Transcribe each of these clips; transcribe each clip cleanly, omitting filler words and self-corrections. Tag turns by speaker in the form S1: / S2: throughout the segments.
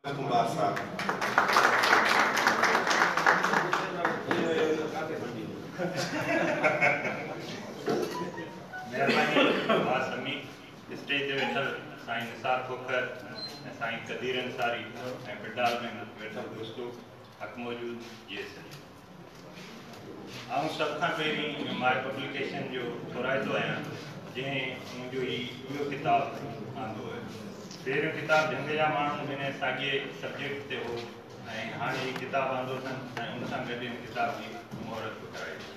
S1: ڪنڀار صاحب.
S2: مهرباني ڀاء سميع. اسٽيج تي ويٺل سائين نثار کوکر ۽ سائين قدير انصاري ۽ پنڊال ۾ ويٺل دوستو، حق موجود جيئي سنڌ. آئون سڀ کان پهرين ماء پبليڪيشن جو ٿورائتو آهيان جنهن منهنجو هي ٻيو ڪتاب آندو آهي. پهريون ڪتاب جهنگ جا ماڻهو به انهيء ساڳئي سبجيڪٽ تي هو ۽ هاڻي هي ڪتاب آندو اٿن ۽ ان سان گڏ هن ڪتاب جي مهورت به ڪرائي اٿن.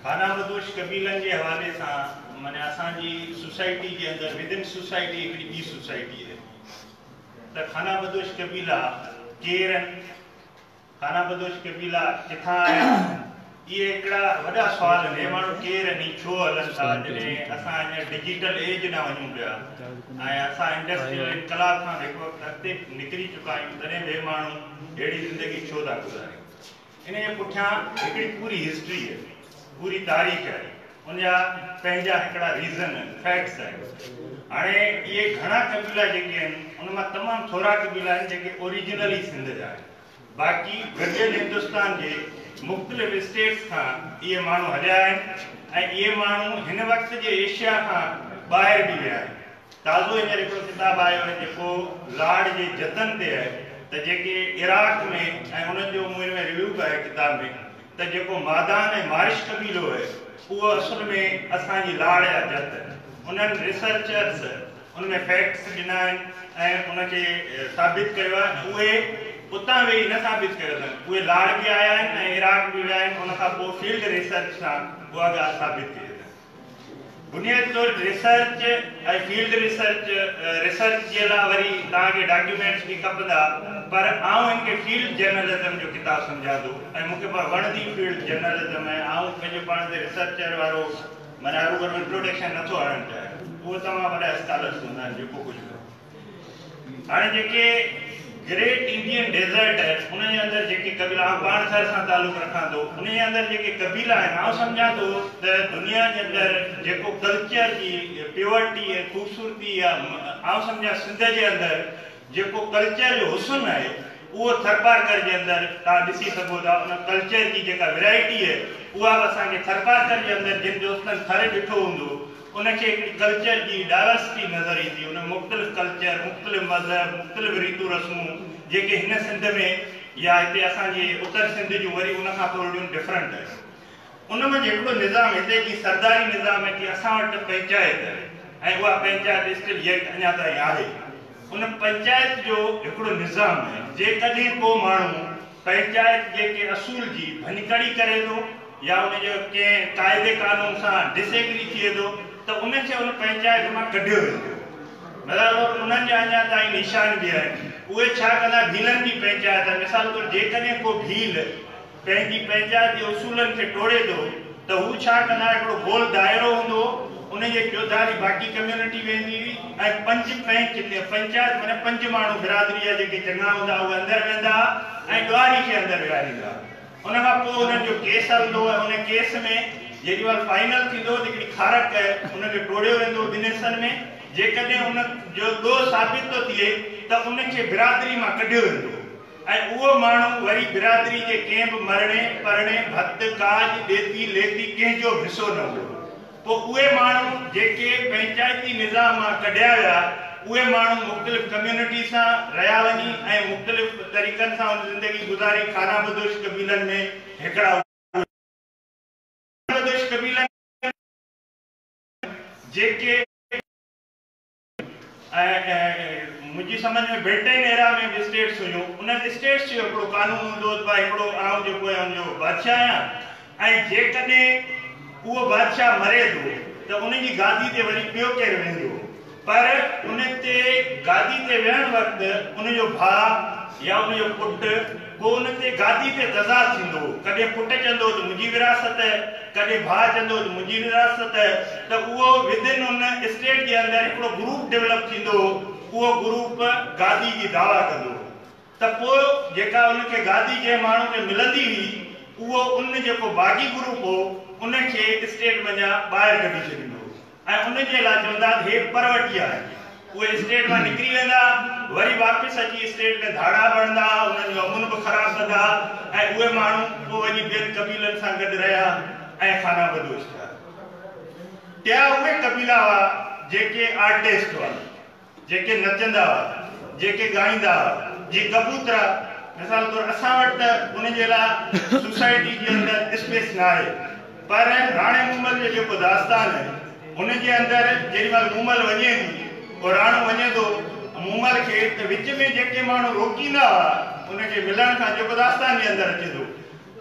S2: خانه بدوش قبيلن جي حوالي سان معنيٰ اسان جي سوسائٽي جي اندر ودن سوسائٽي هڪڙي ٻي سوسائٽي آهي ته خانه بدوش قبيلا ڪير آهن؟ خانه بدوش قبيلا ڪٿان آيا؟ اهي هڪڙا وڏا سوال آهن. هي ماڻهو ڪير آهن؟ هي ڇو هلن ٿا؟ جڏهن اسان هينئر ڊجيٽل ايج ڏانهن وڃون پيا ۽ اسان انڊسٽريل انقلاب کان به هڪ وقت اڳتي نڪري چڪا آهيون، تڏهن به هي ماڻهو اهڙي زندگي ڇو ٿا گذارين؟ ان جي پٺيان هڪڙي پوري هسٽري آهي، پوري تاريخ آهي، ان جا پنهنجا هڪڙا ريزن آهن، فيڪٽس آهن. هاڻي اهي گهڻا قبيلا جيڪي آهن، ان مان تمام ٿورا قبيلا آهن جيڪي اوريجنلي سنڌ جا آهن. باقي گڏيل هندستان جي مختلف اسٽيٽس کان اهي ماڻهو هليا آهن ۽ اهي ماڻهو هن وقت جي ايشيا کان ٻاهر به ويا آهن. تازو هينئر هڪڙو ڪتاب آيو آهي جيڪو لاڙ جي جتن تي آهي ته جيڪي عراق ۾ ۽ انهن جو مون هن ۾ ريويو به آهي ڪتاب ۾ ته جيڪو مادان ۽ مارش قبيلو آهي اهو اصل ۾ اسان جي لاڙ جا جت آهن. انهن ريسرچرز ان ۾ فيڪٽس ڏنا آهن ۽ ان کي ثابت ڪيو آهي ۽ اهي اتان ويهي نه ثابت ڪيو اٿن اهي لاڙ به آيا آهن ۽ عراق به ويا آهن ان کان پوء فيلڊ ريسرچ سان اها ڳالهه ثابت ڪئي اٿن. بنيادي طور ريسرچ ۽ فيلڊ ريسرچ، ريسرچ جي لاء وري توهان کي ڊاڪيومينٽس به کپندا پر آئون هن کي فيلڊ جرنلزم جو ڪتاب سمجهان ٿو ۽ مون کي وڻندي فيلڊ جرنلزم ۽ آئون پنهنجو پاڻ تي ريسرچر وارو معنيٰ هروڀرو انٽروڊڪشن نٿو هڻڻ چاهيان اهو تمام وڏا اسڪالرس هوندا آهن جيڪو ڪجهه به هاڻي جيڪي گريٽ انڊين ڊيزرٽ آهن ان جي اندر جيڪي قبيلا، آئون پاڻ ٿر سان تعلق رکان ٿو، ان جي اندر جيڪي قبيلا آهن آئون سمجهان ٿو ته دنيا جي اندر جيڪو ڪلچر جي پيورٽي ۽ خوبصورتي يا آئون سمجهان سنڌ جي اندر جيڪو ڪلچر جو حسن آهي اهو ٿرپارڪر جي اندر توهان ڏسي سگهو ٿا ان ڪلچر جي جيڪا ورائٽي آهي اها به اسان کي ٿرپارڪر جي اندر جن دوستن ٿر ڏٺو هوندو ان کي هڪڙي ڪلچر جي ڊائورسٽي نظر ايندي، ان ۾ مختلف ڪلچر، مختلف مذهب، مختلف ريتون رسمون جيڪي هن سنڌ ۾ يا هتي اسان جي اتر سنڌ جون وري ان کان ٿورڙيون ڊفرنٽ آهن. ان منجهه هڪڙو نظام هتي جي سرداري نظام آهي جيئن اسان وٽ پنچائت آهي ۽ اها پنچائت اسٽل ييٽ اڃا تائين آهي. ان پنچائت جو هڪڙو نظام آهي جيڪڏهن ڪو ماڻهو پنچائت جي ڪنهن اصول جي ڀڃڪڙي ڪري ٿو يا ان جي ڪنهن قاعدي قانون سان ڊس ايگري ٿئي ٿو ته ان کي ان پنچائت مان ڪڍيو ويندو. مثال طور انهن جا اڃا تائين نشان به آهن. اهي ڇا ڪندا ڀيلن جي پنچائت آهي مثال طور جيڪڏهن ڪو ڀيل پنهنجي پنچائت جي اصولن کي ٽوڙي ٿو ته هو ڇا ڪندا هڪڙو گول دائرو هوندو هو ان جي چوڌاري باقي ڪميونٽي ويهندي هئي ۽ پنج پئنچ پنچائت معنيٰ پنج ماڻهو برادري جا جيڪي چڱا هوندا اهي اندر ويهندا ها ۽ ڏوهاري کي اندر ويهاريندا ها ان کان پوء انهن جو ڪيس هلندو هو ۽ ان ڪيس ۾ جيڏي مهل فائنل ٿيندو هو ته هڪڙي کارڪ ان کي ٽوڙيو ويندو هو ٻن حصن ۾ جيڪڏهن ان جو ڏوهه ثابت ٿو ٿئي ته ان کي برادري مان ڪڍيو ويندو هو. ۽ اهو ماڻهو وري برادري جي ڪنهن به مرڻي، پرڻي، ڀت، ڪاڄ، ڏيتي ليتي ڪنهن جو به حصو نه هوندو. پوء اهي ماڻهو جيڪي پئنچائتي نظام مان ڪڍيا ويا، اهي ماڻهو مختلف ڪميونٽي سان رهيا وڃي ۽ مختلف طريقن سان ان زندگي گذاري خانه بدوش قبيلن ۾ هڪڙا اهي خانه بدوش قبيلن جيڪي. ۽ منهنجي سمجهه ۾ برٽين ايرا ۾ به اسٽيٽس هيون، انهن اسٽيٽس جو هڪڙو قانون هوندو هو ته ڀائي هڪڙو آئون جيڪو آهيان ان جو بادشاهه آهيان ۽ جيڪڏهن اهو بادشاهه مري ٿو ته ان جي گادي تي وري ٻيو ڪير ويهندو پر ان تي گادي تي ويهڻ وقت ان جو ڀاء يا ان جو پٽ پوء ان تي گادي تي تضاد ٿيندو هو. ڪڏهن پٽ چوندو هو ته منهنجي وراثت، ڪڏهن ڀاء چوندو هو ته منهنجي وراثت ته اهو ودن ان اسٽيٽ جي اندر هڪڙو گروپ ڊولپ ٿيندو هو، اهو گروپ گادي جي دعويٰ ڪندو هو ته پوء جيڪا ان کي گادي جنهن ماڻهو کي ملندي هئي اهو ان جيڪو باغي گروپ هو ان کي اسٽيٽ منجهان ٻاهر ڪڍي ڇڏيندو هو. ۽ ان جي لاء چوندا ته هي پروٽيا آهن. اهي اسٽيٽ مان نڪري ويندا، وري واپس اچي اسٽيٽ ۾ ڌاڙا به هڻندا ها، انهن جو امن به خراب ڪندا ها ۽ اهي ماڻهو پوء وڃي ٻين قبيلن سان گڏ رهيا ۽ خانه بدوش ٿيا. ٽيا اهي قبيلا هئا جيڪي آرٽسٽ هئا. جيڪي نچندا هئا، جيڪي ڳائيندا هئا، جيئن ڪبوترا، مثال طور اسان وٽ ته ان جي لاء سوسائٽي جي اندر اسپيس ناهي پر راڻي مومل جو جيڪو داستان آهي ان جي اندر جيڏي مهل مومل وڃي ٿي پوء راڻو وڃي ٿو مومل کي ته وچ ۾ جيڪي ماڻهو روڪيندا هئا ان کي ملڻ کان جيڪو داستان جي اندر اچي ٿو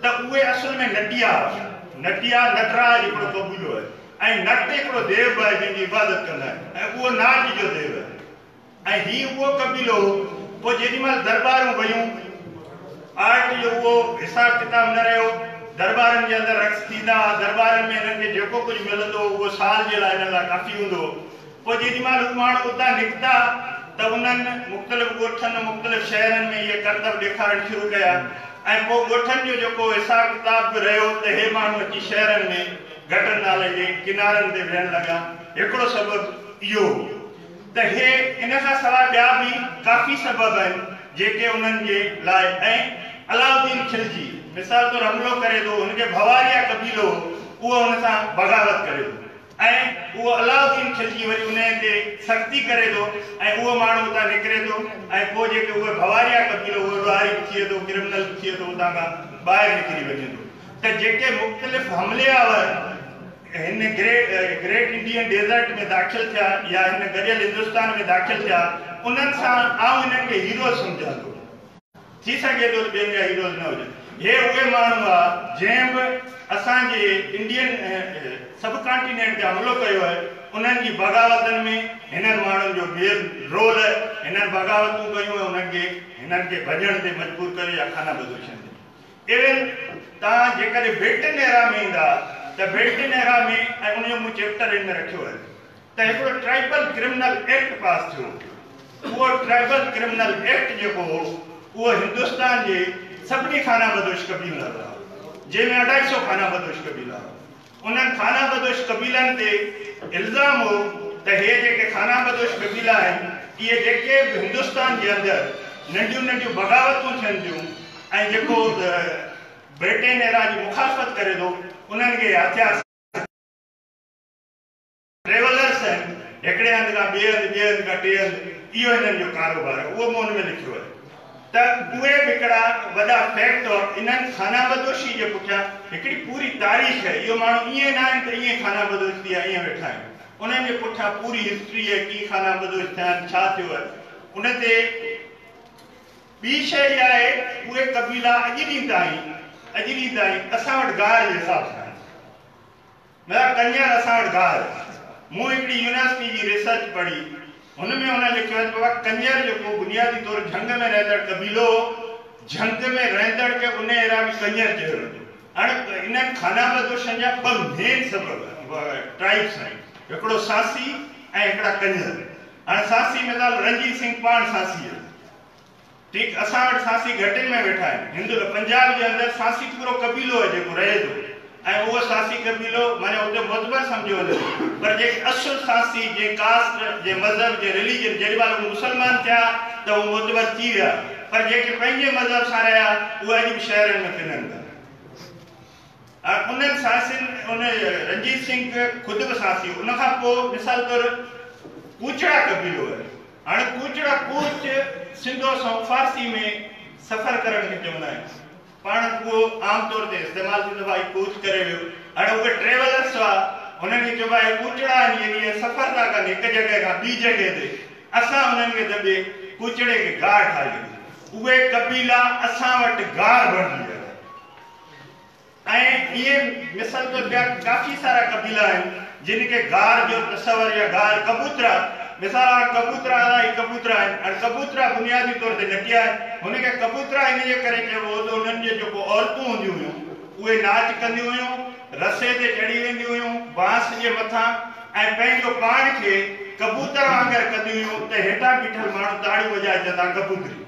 S2: ته اهي اصل ۾ نٽيا هئا، نٽيا نٽراج هڪڙو قبيلو آهي. ۽ نٽ هڪڙو ديو به آهي جنهن جي عبادت ڪندا آهن ۽ اهو ناچ جو ديو آهي ۽ هي اهو قبيلو هو. پوء جيڏي مهل درٻارون ويون، آرٽ جو اهو حساب ڪتاب نه رهيو، درٻارن جي اندر رقص ٿيندا هئا، درٻارن ۾ هنن کي جيڪو ڪجهه ملندو هو اهو سال جي لاء هنن لاء ڪافي هوندو هو. پوء جيڏي مهل هو ماڻهو اتان نڪتا ته انهن مختلف ڳوٺن، مختلف شهرن ۾ اهي ڪرتب ڏيکارڻ شروع ڪيا ۽ پوء ڳوٺن جو جيڪو حساب ڪتاب به رهيو ته هي ماڻهو اچي شهرن ۾ گٽر نالي جي ڪنارن تي ويهڻ لڳا. هڪڙو سبب اهو هو ته هي ان کان سواء ٻيا به ڪافي سبب آهن جيڪي انهن جي لاء ۽ علاؤالدين خلجي مثال طور حملو ڪري ٿو هن کي ڀواريا قبيلو هو اهو هن سان بغاوت ڪري ٿو ۽ اهو علاؤالدين خلجي وري انهي تي سختي ڪري ٿو ۽ اهو ماڻهو اتان نڪري ٿو ۽ پوء جيڪي اهي ڀواريا قبيلو اهو ڏوهاري به ٿئي ٿو ڪرمنل به ٿئي ٿو اتان کان ٻاهر نڪري وڃي ٿو. ته جيڪي مختلف حملي آور هن گريٽ انڊين ڊيزرٽ ۾ داخل ٿيا يا هن گڏيل هندستان ۾ داخل ٿيا انهن سان آئون هنن کي هيروز سمجهان ٿو. ٿي سگهي ٿو ته ٻين جا هيروز نه هجن. هي اهي ماڻهو هئا جنهن به اسان جي انڊين سب ڪانٽينينٽ تي حملو ڪيو آهي انهن جي بغاوتن ۾ هنن ماڻهن جو مين رول آهي. هنن بغاوتون ڪيون ۽ انهن کي هنن کي ڀڄڻ تي مجبور ڪيو يا خانه بدوشن تي. ايون توهان جيڪڏهن برٽن ايرا ۾ ايندا ته برٽن ايرا ۾ ۽ ان جو مون چيپٽر ان ۾ رکيو آهي ته هڪڙو ٽرائبل ڪرمنل ايڪٽ پاس ٿيو اهو ٽرائبل ڪرمنل ايڪٽ جيڪو هو اهو هندستان جي سڀني خانه بدوش قبيلن لاء هو جنهن ۾ اڍائي سو خانه بدوش قبيلا هئا انهن خانه بدوش قبيلن تي الزام هو ته هي جيڪي خانه بدوش قبيلا آهن، اهي جيڪي به هندستان جي اندر ننڍيون ننڍيون بغاوتون ٿين ٿيون ۽ جيڪو برٽين ايرا جي مخالفت ڪري ٿو، انهن کي هٿيار ٽريولرس آهن، هڪڙي هنڌ کان ٻئي هنڌ، ٻئي هنڌ کان ٽئين هنڌ، اهو هنن جو ڪاروبار آهي، اهو مون ان ۾ لکيو آهي ته اهي به هڪڙا وڏا فيڪٽ هئا، انهن خانه بدوشي جي پٺيان هڪڙي پوري تاريخ آهي، اهو ماڻهو ائين نه آهن ته ائين خانه بدوش ٿي ويا ائين ويٺا آهن، انهن جي پٺيان پوري هسٽري آهي، ڪيئن خانه بدوش ٿيا آهن، ڇا ٿيو آهي، ان تي ٻي شيء اها آهي اهي قبيلا اڄ ڏينهن تائين اڄ ڏينهن تائين اسان وٽ گار جي حساب سان آهن. مطلب ڪنجر اسان وٽ گار. مون هڪڙي يونيورسٽي جي ريسرچ پڙهي، هن ۾ هن لکيو آهي ته بابا ڪنجر جيڪو بنيادي طور جهنگ ۾ رهندڙ قبيلو هو، جهنگ ۾ رهندڙ کي ان ايرا ۾ ڪنجر چيو ويندو. هاڻي انهن خانه بدوشن جا ٻه مين سبب ٽرائبس آهن، هڪڙو سانسي ۽ هڪڙا ڪنجر. هاڻي سانسي مثال رنجيت سنگهه پاڻ سانسي آهي. ٺيڪ اسان وٽ سانسي گهٽين ۾ ويٺا آهن. هند پنجاب جي اندر سانسي پورو قبيلو آهي جيڪو رهي ٿو ۽ اهو سانسي قبيلو معني اتي معتبر سمجهيو وڃي ٿو پر جيڪي اصل سانسي جنهن ڪاسٽ جنهن مذهب جنهن رليجن جيڏي مهل هو مسلمان ٿيا ته هو معتبر ٿي ويا پر جيڪي پنهنجي مذهب سان رهيا اهي اڄ به شهرن ۾ پنن ٿا. ۽ انهن سانسين ان رنجيت سنگهه خود به سانسي هو ان کان پوء مثال طور ڪوچڙا قبيلو آهي. هاڻي ڪوچڙا ڪوچ سنڌو سان فارسي ۾ سفر ڪرڻ کي چوندا آهن. پاڻ اهو عام طور تي استعمال ٿيندو ڀائي ڪوچ ڪري ويو. هاڻي اهي ٽريولرس هئا انهن کي چئبو آهي ڪوچڙا آهن يعني اهي سفر ٿا ڪن هڪ جڳهه کان ٻي جڳهه تي. اسان انهن کي دٻي ڪوچڙي کي گار ٺاهي ڇڏي. اهي قبيلا اسان وٽ گار بڻجي ويا. ۽ ائين مثال طور ٻيا ڪافي سارا قبيلا آهن جن کي گار جو تصور يا گار ڪبوترا مثال هاڻ ڪبوترا الاهي ڪبوترا آهن هاڻ ڪبوترا بنيادي طور تي نٽيا آهن هن کي ڪبوترا ان جي ڪري چئبو هو ته انهن جي جيڪو عورتون هونديون هيون اهي ناچ ڪنديون هيون رسي تي چڙهي وينديون هيون بانس جي مٿان ۽ پنهنجو پاڻ کي ڪبوتر وانگر ڪنديون هيون ته هيٺان بيٺل ماڻهو تاڙيون وڄائي چوندا ڪبوتري.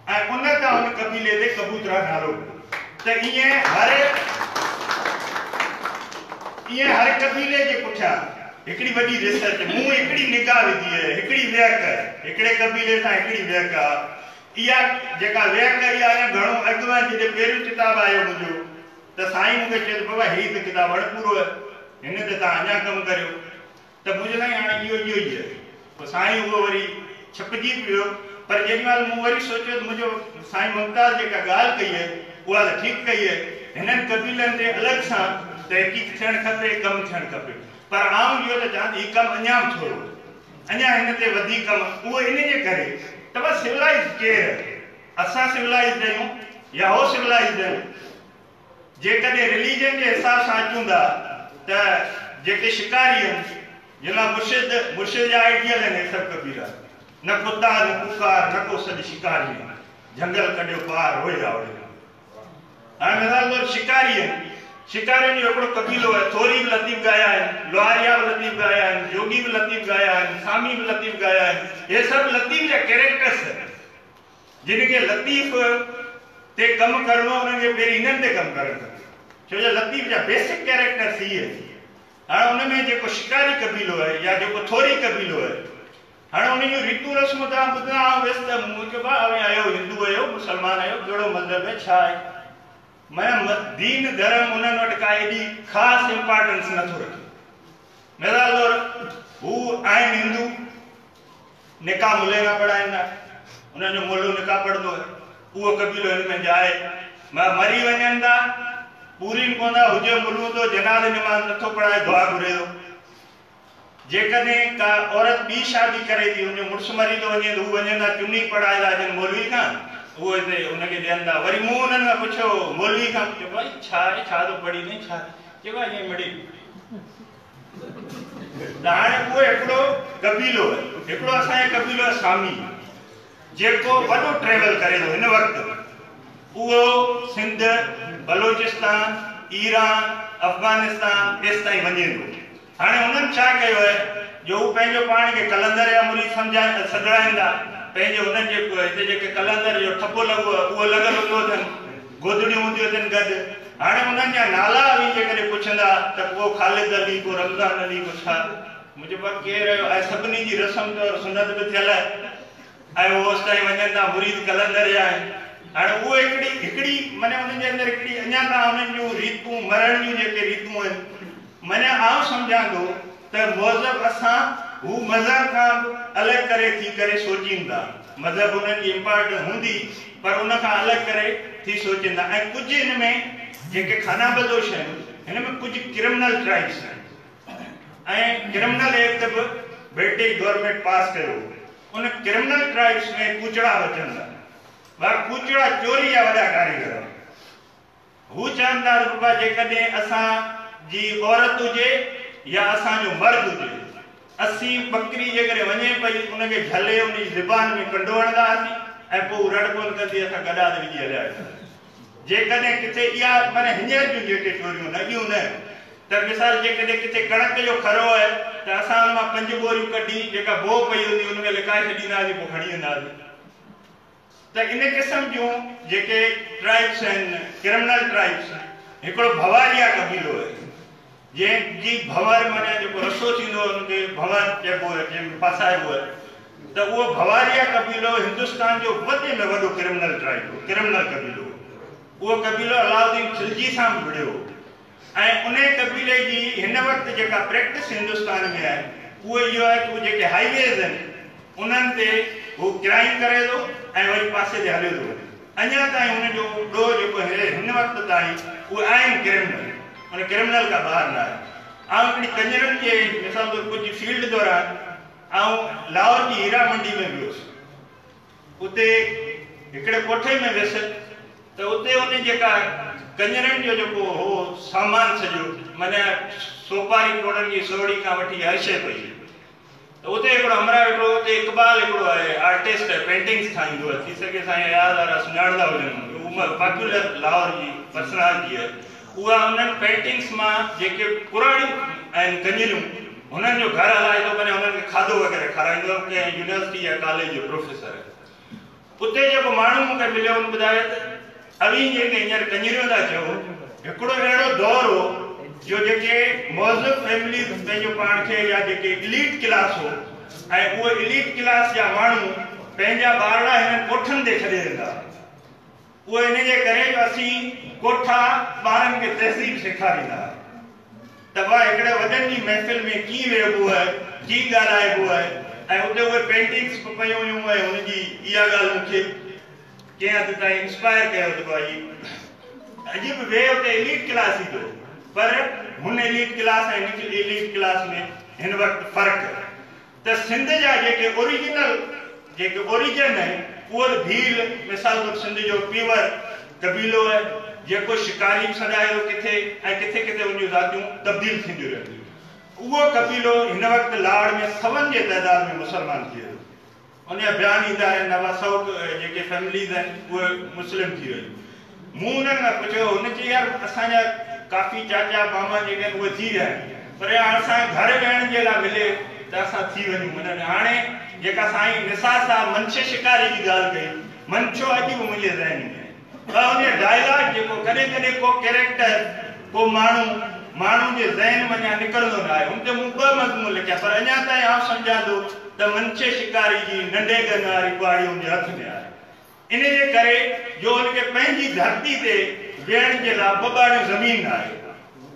S2: ۽ ان تان ان قبيلي تي ڪبوترا نالو پيو ته ائين هر ائين هر قبيلي جي پٺيان هڪڙي وڏي ريسرچ، مون هڪڙي نگاهه وڌي آهي، هڪڙي ويهڪ آهي، هڪڙي قبيلي سان هڪڙي ويهڪ آهي. اها جيڪا ويهڪ آهي اها اڃا گهڻو اڳ ۾ جڏهن پهريون ڪتاب آيو منهنجو ته سائين مون کي چيو ته بابا هي ته ڪتاب اڻپورو آهي، هن تي توهان اڃا ڪم ڪريو. ته مون چيو سائين هاڻي اهو اهو ئي آهي. پوء سائين اهو وري ڇپجي به ويو. پر جيڏي مهل مون وري سوچيو ته منهنجو سائين ممتاز جيڪا ڳالهه ڪئي آهي اها ته ٺيڪ ڪئي آهي. هنن قبيلن تي الڳ سان تحقيق ٿيڻ کپي، ڪم ٿيڻ کپي. پر آئون اهو ٿو چوان ته هي ڪم اڃا به ٿورو آهي. اڃا هن تي وڌيڪ ڪم اهو ان جي ڪري ته بس سولائيزڊ ڪير آهي؟ اسان سولائيزڊ آهيون يا هو سولائيزڊ آهن؟ جيڪڏهن رليجن جي حساب سان اچون ٿا ته جيڪي شڪاري آهن جن لاء مرشد مرشد جا آئيڊيل آهن اهي سڀ قبيلا نه ڪتا نه ڪوڪار نه ڪو سڏ شڪاري آهن جهنگل ڪڍيو پار روئي آوڙي هاڻي مثال طور شڪاري آهن شڪارين جو هڪڙو قبيلو آهي ٿوري به لطيف ڳايا آهن لوهاريا به لطيف ڳايا آهن جوڳي به لطيف ڳايا آهن سامي به لطيف ڳايا آهن اهي سڀ لطيف جا ڪيريڪٽرس آهن جن کي لطيف تي ڪم ڪرڻو انهن کي پهرين انهن تي ڪم ڪرڻ کپي ڇو جو لطيف جا بيسڪ ڪيريڪٽرس هي آهن. هاڻ ان ۾ جيڪو شڪاري قبيلو آهي يا جيڪو ٿوري قبيلو آهي هاڻ ان جون ريتون رسمون توهان ٻڌندا آئون ويس ته مون چيو ڀاء اوهين آهيو هندو آهيو مسلمان آهيو ڪهڙو مذهب آهي ڇا آهي معنيٰ دين ڌرم انهن وٽ ڪا ايڏي خاص امپارٽنس نٿو رکي مثال طور هو آهن هندو نڪاح ملي کان پڙهائيندا، انهن جو مولو نڪاح پڙهندو آهي، اهو قبيلو هن ۾ جائي مري وڃن ٿا، پورين ڪونه ٿا، هجي ملون ٿو، جنازي نماز نٿو پڙهائي، دعا گهري ٿو. جيڪڏهن ڪا عورت ٻي شادي ڪري ٿي، ان جو مڙس مري ٿو وڃي ته هو وڃن ٿا چني پڙهائي ٿا اچن مولوي کان، اهو هتي ان کي ڏين ٿا. وري مون انهن کان پڇيو، مولوي کان پڇيو، ڀائي ڇا آهي، ڇا ٿو پڙهين، ڇا؟ چيو ڀائي ائين مڙئي. ته هاڻي اهو هڪڙو قبيلو آهي. هڪڙو اسان جو قبيلو آهي سامي جيڪو وڏو ٽريول ڪري ٿو هن وقت اهو سنڌ، بلوچستان، ايران، افغانستان ايستائين وڃي ٿو. هاڻي انهن ڇا ڪيو آهي جو هو پنهنجو پاڻ کي قلندر جا مريد سمجهائين سڏرائين ٿا. پنهنجي هنن جي هتي جيڪي قلندر جو ٺپو لڳو آهي اهو لڳل هوندو اٿن. گودڙيون هونديون اٿن گڏ. هاڻي انهن جا نالا اوهين جيڪڏهن پڇندا ته ڪو خالد علي، ڪو رمضان علي، ڪو ڇا. مون چيو پر ڪير آهيو؟ ۽ سڀني جي رسم طور سنت به ٿيل آهي ۽ هو اوستائين وڃن ٿا مريد قلندر جا آهن. هاڻي اهو هڪڙي هڪڙي معني انهن جي اندر هڪڙي اڃا تائين انهن جون ريتون مرڻ جون جيڪي ريتون آهن معني آئون سمجهان ٿو ته مهذب اسان هو مذهب کان به الڳ ڪري ٿي ڪري سوچين ٿا. مذهب انهن جي امپارٽنس هوندي پر ان کان الڳ ڪري ٿي سوچين ٿا ۽ ڪجهه هن ۾ جيڪي خانه بدوش آهن هن ۾ ڪجهه ڪرمنل ٽرائبس آهن ۽ ڪرمنل ايڪٽ به برٽش گورنمينٽ پاس ڪيو هو ان ڪرمنل ٽرائبس ۾ ڪوچڙا به اچن ٿا ڀا ڪوچڙا چوري جا وڏا ڪاريگر آهن. هو چون ٿا ته بابا جيڪڏهن اسان جي عورت هجي يا اسان جو مرد هجي، اسين ٻڪري جيڪڏهن وڃي پئي ان کي جهلي ان جي زبان ۾ ڪنڊو هڻندا هئاسين ۽ پوء هو رڙ ڪونه ڪندي اسان گڏا تي وجهي هليا ويندا هئاسين. جيڪڏهن ڪٿي اها معنيٰ هينئر جون جيڪي چوريون آهن اڳيون نه ته مثال جيڪڏهن ڪٿي ڪڻڪ جو کرو آهي ته اسان ان مان پنج ٻوريون ڪڍي جيڪا بوء پئي هوندي ان ۾ لڪائي ڇڏيندا هئاسين پوء کڻي ويندا هئاسين. ته ان قسم جون جيڪي ٽرائبس آهن ڪرمنل ٽرائبس هڪڙو ڀواريا قبيلو آهي جنهن جي ڀنور معنيٰ جيڪو رسو ٿيندو آهي ان کي ڀنور چئبو آهي جنهن ۾ ڦاسائبو آهي ته اهو ڀواريا قبيلو هندستان جو وڏي ۾ وڏو ڪرمنل ٽرائب هو ڪرمنل قبيلو هو اهو قبيلو علاؤالدين خلجي سان به وڙهيو هو ۽ انهي قبيلي جي هن وقت جيڪا پريڪٽس هندستان ۾ آهي اهو اهو آهي ته اهي جيڪي هائي ويز آهن انهن تي هو ڪرائيم ڪري ٿو ۽ وري پاسي تي هليو ٿو وڃي اڃا تائين هن جو ڏوهه جيڪو آهي هن وقت تائين اهي آهن ڪرمنل ان ڪرمنل کان ٻاهر نه آهي. آئون هڪڙي ڪڃرن جي مثال طور ڪجهه فيلڊ دوران آئون لاهور جي هيرا منڊي ۾ ويس اتي هڪڙي ڪوٺي ۾ ويس ته اتي ان جيڪا ڪڃرن جو جيڪو هو سامان سڄو معنيٰ سوپاري ٽوڙڻ جي سوڙي کان وٺي هر شيء پئي هئي ته اتي هڪڙو همراهه ويٺو هو اتي اقبال هڪڙو آهي آرٽسٽ آهي پينٽنگس ٺاهيندو آهي ٿي سگهي سائين اياز وارا سڃاڻندا هجن هو پاپولر لاهور جي پرسنالٽي آهي اها انهن پينٽنگس مان جيڪي پراڻيون آهن ڪڃريون هنن جو گهر هلائي ٿو معنيٰ هنن کي کاڌو وغيره کارائيندو آهي ڪنهن يونيورسٽي يا ڪاليج جو پروفيسر آهي اتي جيڪو ماڻهو مون کي مليو ان ٻڌايو ته اوهين جيڪي هينئر ڪڃريون ٿا چئو هڪڙو اهڙو دور هو جو جيڪي مهذب فيمليز پنهنجو پاڻ کي يا جيڪي اليٽ ڪلاس هو ۽ اهي اليٽ ڪلاس جا ماڻهو پنهنجا ٻارڙا هنن ڪوٺن تي ڇڏي ويندا هئا. اهو ان جي ڪري جو اسين ڪوٺا ٻارن کي تهذيب سيکاريندا هئا ته وا هڪڙي وڏن جي محفل ۾ ڪيئن ويهبو آهي، ڪيئن ڳالهائبو آهي ۽ اتي اهي پينٽنگس به پيون هيون ۽ هن جي اها ڳالهه مون کي ڪنهن حد تائين انسپائر ڪيو ته ڀائي اڄ به ويهه اتي اليٽ ڪلاس ئي ٿو پر هن اليٽ ڪلاس ۽ هن اليٽ ڪلاس ۾ هن وقت فرق آهي ته سنڌ جا جيڪي اوريجنل جيڪي اوريجن آهن اهو ته ڀيل مثال طور سنڌ جو پيور قبيلو آهي جيڪو شڪاري به سڏائي ٿو ڪٿي ۽ ڪٿي ڪٿي ان جون ذاتيون تبديل ٿينديون رهنديون. اهو قبيلو هن وقت لاڙ ۾ سون جي تعداد ۾ مسلمان ٿئي ٿو. ان جا بيان ايندا آهن نوا سئو جيڪي فيمليز آهن اهي مسلم ٿي ويون. مون انهن کان پڇيو هن چيو يار اسان جا ڪافي چاچا ماما جيڪي آهن اهي ٿي ويا آهن پر هاڻ اسان کي گهر ويهڻ جي لاء ملي ته اسان ٿي وڃون. معنيٰ هاڻي جيڪا سائين نثار صاحب منڇي شڪاري جي ڳالهه ڪئي منڇو اڄ به منهنجي ذهن ۾ آهي. پر ان جو ڊائلاگ جيڪو ڪڏهن ڪڏهن ڪو ڪيريڪٽر ڪو ماڻهو ماڻهو جي ذهن منجهان نڪرندو نه آهي. ان تي مون ٻه مضمون لکيا پر اڃا تائين آئون سمجهان ٿو ته منڇي شڪاري جي ننڍي ڳن واري ڪهاڙي ان جي هٿ ۾ آهي. ان جي ڪري جو ان کي پنهنجي ڌرتي تي ويهڻ جي لاء ٻه ٻاڙيون زمين نه آهي.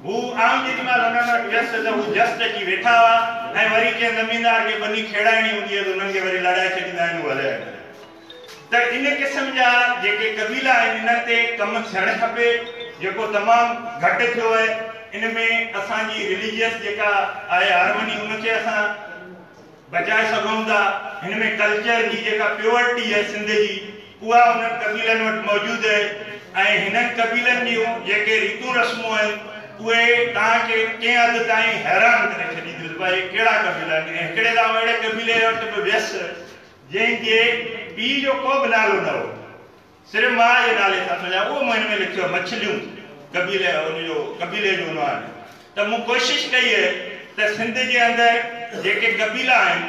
S2: هو آئون جيڏي مهل انهن وٽ ويس ته هو جسٽ اچي ويٺا هئا ۽ وري ڪنهن زميندار کي ٻني کيڙائڻي هوندي آهي ته انهن کي وري لڙائي ڇڏيندا آهن هو هليا ويندا آهن. ته ان قسم جا جيڪي قبيلا آهن انهن تي ڪم ٿيڻ کپي جيڪو تمام گهٽ ٿيو آهي. ان ۾ اسان جي رليجيس جيڪا آهي هارمني ان کي اسان بچائي سگهون ٿا. هن ۾ ڪلچر جي جيڪا پيورٽي آهي سنڌ جي اها انهن قبيلن وٽ موجود آهي ۽ هنن قبيلن جون جيڪي ريتون رسمون آهن اهي توهان کي ڪنهن حد تائين حيران ڪري ڇڏينديون ته ڀائي هي ڪهڙا قبيلا آهن ۽ هڪڙي ته آئون اهڙي قبيلي وٽ به ويس جنهن جي پيء جو ڪو به نالو نه هو، صرف ماء جي نالي سان سڃاڻ، اهو مون هن ۾ لکيو آهي، مڇليون قبيلي ان جو قبيلي جو عنوان آهي ته مون ڪوشش ڪئي آهي ته سنڌ جي اندر جيڪي قبيلا آهن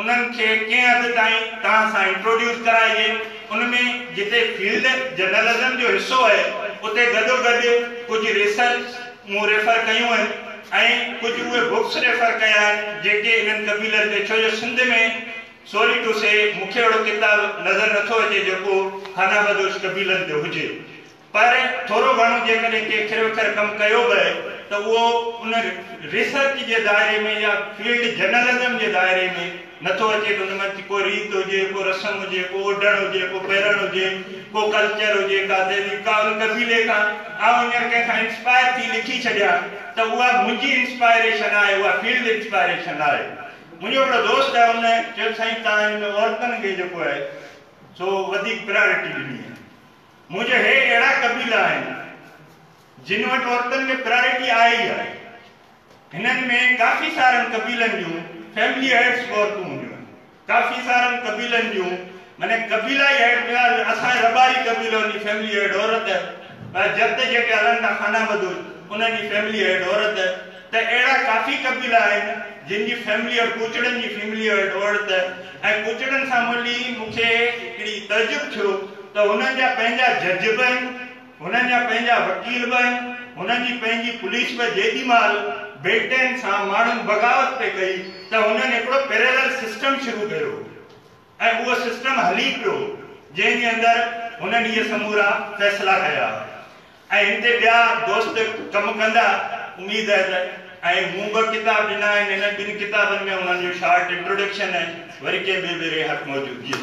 S2: انهن کي ڪنهن حد تائين توهان سان انٽروڊيوس ڪرائجي، ان ۾ جتي فيلڊ جرنلزم جو حصو آهي اتي گڏوگڏ ڪجهه ريسرچ مون ريفر ڪيون آهن ۽ ڪجهه اهي بڪس ريفر ڪيا آهن جيڪي انهن قبيلن تي ڇو جو سنڌ ۾ سوري ٽو سي مون کي اهڙو ڪتاب نظر نٿو اچي جيڪو خانه بدوش قبيلن تي هجي پر ٿورو گهڻو جيڪڏهن ڪنهن کر وکر ڪم ڪيو به آهي ته اهو ان ريسرچ جي دائري ۾ يا فيلڊ جرنلزم جي دائري ۾ نٿو اچي ته ان ۾ ڪو ريت هجي، ڪو رسم هجي، ڪو اوڍڻ هجي، ڪو پهرڻ هجي، ڪو ڪلچر هجي، ڪا تهذيب، ڪا ان قبيلي کان آئون هينئر ڪنهن کان انسپائر ٿي لکي ڇڏيان ته اها منهنجي انسپائريشن آهي، اها فيلڊ انسپائريشن ناهي. منهنجو هڪڙو دوست آهي ان چيو ته سائين توهان هن ۾ عورتن کي جيڪو آهي سو وڌيڪ پريارٽي ڏني آهي. مون چيو هي اهڙا قبيلا آهن جن وٽ عورتن کي پريارٽي آهي ئي آهي. هنن ۾ ڪافي سارن قبيلن جون فيملي هيڊس به عورتون هونديون آهن. ڪافي سارن قبيلن جون معني قبيلائي هيڊ مثال اسان جي رٻاري قبيلو ان جي فيملي هيڊ عورت آهي. جت جيڪي هلن ٿا خانه بدوش انهن جي فيملي هيڊ عورت آهي. ته اهڙا ڪافي قبيلا آهن جن جي فيملي هيڊ ڪوچڙن جي فيملي هيڊ عورت ۽ ڪوچڙن سان ملي مون کي هڪڙي تعجب ٿيو ته هنن جا پنهنجا جج به آهن، هنن جا پنهنجا وڪيل به آهن، هنن جي پنهنجي پوليس به. جيڏي مهل برٽين سان ماڻهن بغاوت پئي ڪئي ته هنن هڪڙو پيريلل سسٽم شروع ڪيو. ۽ اهو سسٽم هلي پيو جنهن جي اندر هنن اهي سمورا فيصلا ڪيا ۽ هن تي ٻيا دوست ڪم ڪندا اميد آهي ته ۽ مون ٻه ڪتاب ڏنا آهن انهن ٻن ڪتابن ۾ انهن جو شارٽ انٽروڊڪشن آهي وري ڪنهن ٻئي ڀيري حق موجود جي.